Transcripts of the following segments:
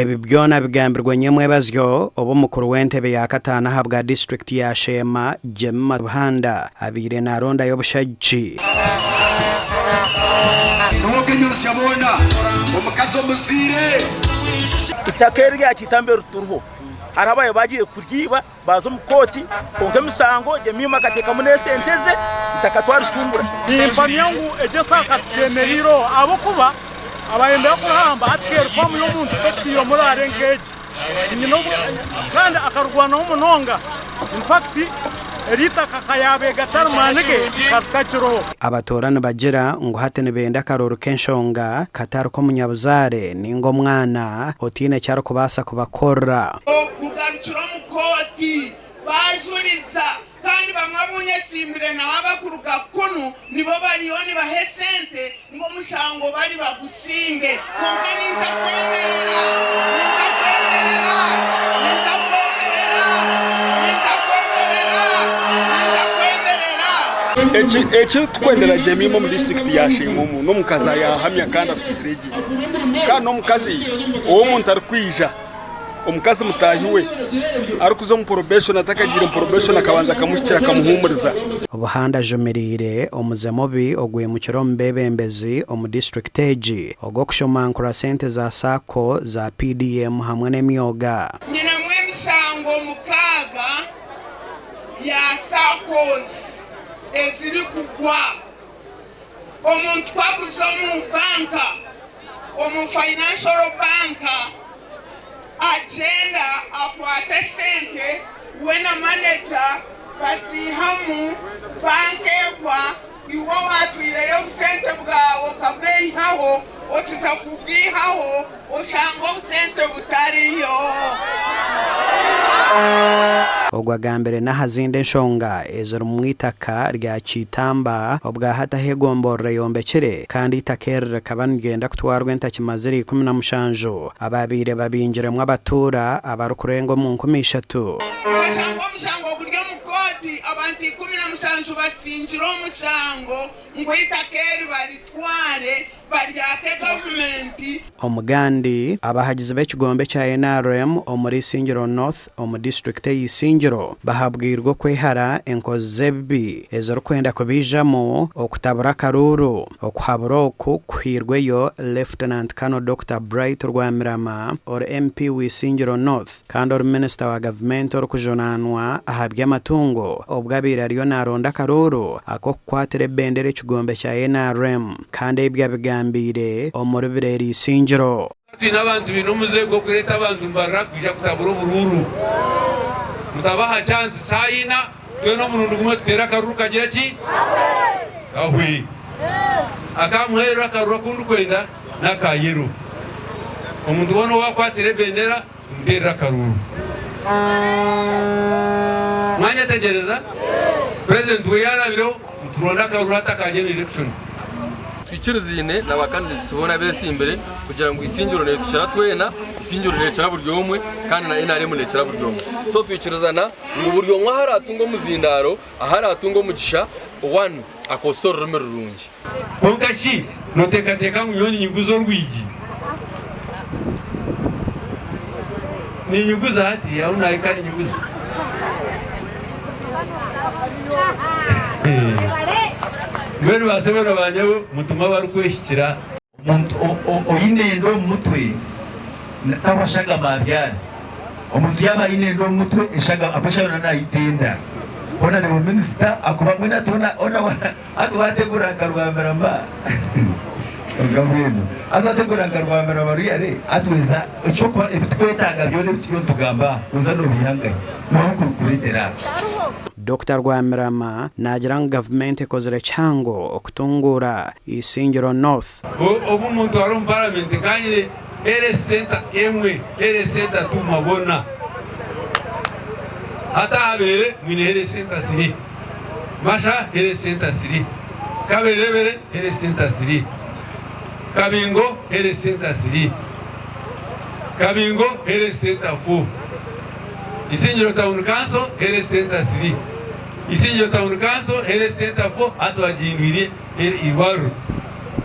Ebi byona bigambirwe nyomwebazyo obu mukuru w'entebe ya kataano ahabwa disiturikiti ya Sheema, Jemimah Buhanda abaire narondayo obushagiki. N'ow'okenyonsya boona, omukazi omuzaire. Eitaka eri rya Kitambi erituriho hariho ababaire bagiire kuryiba baaza omu kooti kwonka emisango Jemimah akateekamu n'esente ze eitaka twaricungura. Nimpamya ngu egyo esaaha ka tutwemereireho ahabw'okuba abayembera kuruhamba hati keeri faamu y'omuntu totwire omuraare nk'egi. Nyine obu kandi akarurwanaho munonga in fact eri itaka ka yaabaire gatari maani ge karitakiriho. Abatoora nibagira ngu hati nibenda akaruuru k'enshonga katari k'omunyabuzaare ninga omwana otaine eki arikubaasa kubakorera. Gugarukire omu kooti baajuriza kandi bamwe abu nyesimbire nabo abakuruga kunu nibo bariyo nibaha esente ngu omushango bari bagusinge kwonka ninza kwemerera ninza kwemerera ninza kwemerera ninza kwemerera ninza kwemerera. Eki eki tukwendera Jemima omu disiturikiti ya Sheema omu n'omukazi ayahamya kandi akuzire gye kandi n'omukazi ou omuntu arikwija omukazi mutaahi we arikuza omu probation atakagiire omu probation akabanza akamuhikira akamuhuumuriza. Buhanda ajumiriire omuze mubi ogwimukire omu beebembezi omu disiturikiti egi ogw'okushomankura sente za Sacco za PDM hamwe n'emyoga. Nyinemu emishango mukaaga ya SACCOs ezirikugwa. Omuntu ku aguza omu banka, omu financial banka, agyenda akwata esente we na manager baziihamu, banka egwa, iwe owaatwireyo obusente bwawe okabweihaho, okiza kubwihaho Oshanga obusente butariyo. Ogu agambire n'aha zindi enshonga ezirimu eitaka rya Kitamba obwahati ahu egomborora eyombekire kandi eitaka eri rikaba niryenda kutwarwa entakimazire 17 abaabaire babingiremu abatuura abarikurenga omu 3000. Okashanga omushango guri omu kooti abantu 17 basingire omushango ngu eitaka eri baritware Baryake gavumenti. Omugandi, abahagizi b'ekigombe kya nrm omuri Isingiro North omu disiturikiti eya Isingiro bahabwirwe okwehara enkozi z'ebibi ezirikwenda kubaijamu okutabura akaruuru. Okuhabura oku kuhairweyo Lieutenant Colonel Dokita Bright Rwamirama ori MP wa Isingiro North. Kandi ori minisita wa gavumenti orikujunaanwa aha by'amatungo obwo abaire ariyo naronda akaruuru ak'okukwatira ebendera ekigombe kya nrm kandi ebi abigambiire omuri Birere Isingiro. Twine abantu baine omuze gw'okureeta abantu nibarira kwija kutabura oburuuru. Mutabaha chance saaha ina twena omurundi gumwe tuteere akaruuru kagire ki? Kahwe. Aka muheru akaruuru aku ndikwenda n'aka yellow. Omuntu weena owakwatsire ebendera Tumuteerere akaruuru. Mwanyetegyereza? President we yaarabireho nituronda akaruuru hati aka general election. Twikirizaine na ba candidates boona abesimbire kugira ngu Isingiro netukira twena, Isingiro nekira buri omwe kandi na NRM nekira buri omwe. So twikirizana ngu buri omwe ahu aratunga omuzindaaro, ahu aratunga omugisha, one akozese orurimi rurungi. Kwonka shi nooteekateeka ngu nyowe niinyiguza orwigi? Niinyiguza hati, ahu naahika niinyiguza. Mbwenu baasebo na baanyabo mutume abarikwehikira. Omuntu oine enda omu mutwe tahwa shagama abyara. Omuntu yaaba aine enda omu mutwe eshagama ahabw'okuba eshagama naayitenda. Hoona reeba minisita akuba mbwenu hati hoona hoona hati waategura nka Rwamirama kwonka mbwenu hati waategura nka Rwamirama really hati weeza eky'okuba ebi tukwetaaga byona ebi turiyo nitugamba aha weeza noobiiha nkahi? Niiwe orikubireetera aha. Dokita Rwamirama naagira ngu gavumenti ekozire kihango okutunguura Isingiro North. Obu omuntu ari omu paramenti nkanyine health center emwe, health center tu mwabona. Hati ahabeere mwine health center ziri, Masha health center ziri, Kaberebere health center ziri, Kabingo health center ziri, Kabingo health center four. Isingiro Town Council Health Centre ziri Isingiro Town Council Health Centre 4 hati bagihindwire eirwariro.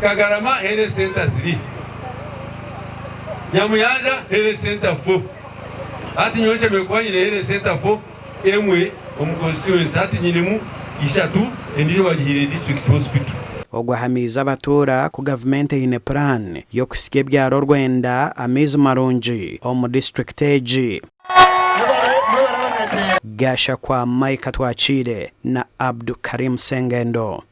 Kagarama Health Centre ziri. Nyamuyanja Health Centre 4. Hati nyowe nshemereire kuba nyine Health Centre 4 emwe omu constituency hati nyinemu ishatu endiijo bagihaire District Hospital. Ogu ahamiize abatuura ku gavumenti eine puraani y'okuhitsya ebyaro orwenda amaizi marungi omu disiturikiti egi. Gashakwa Micah Twakiire na Abdu Karim Sengendo.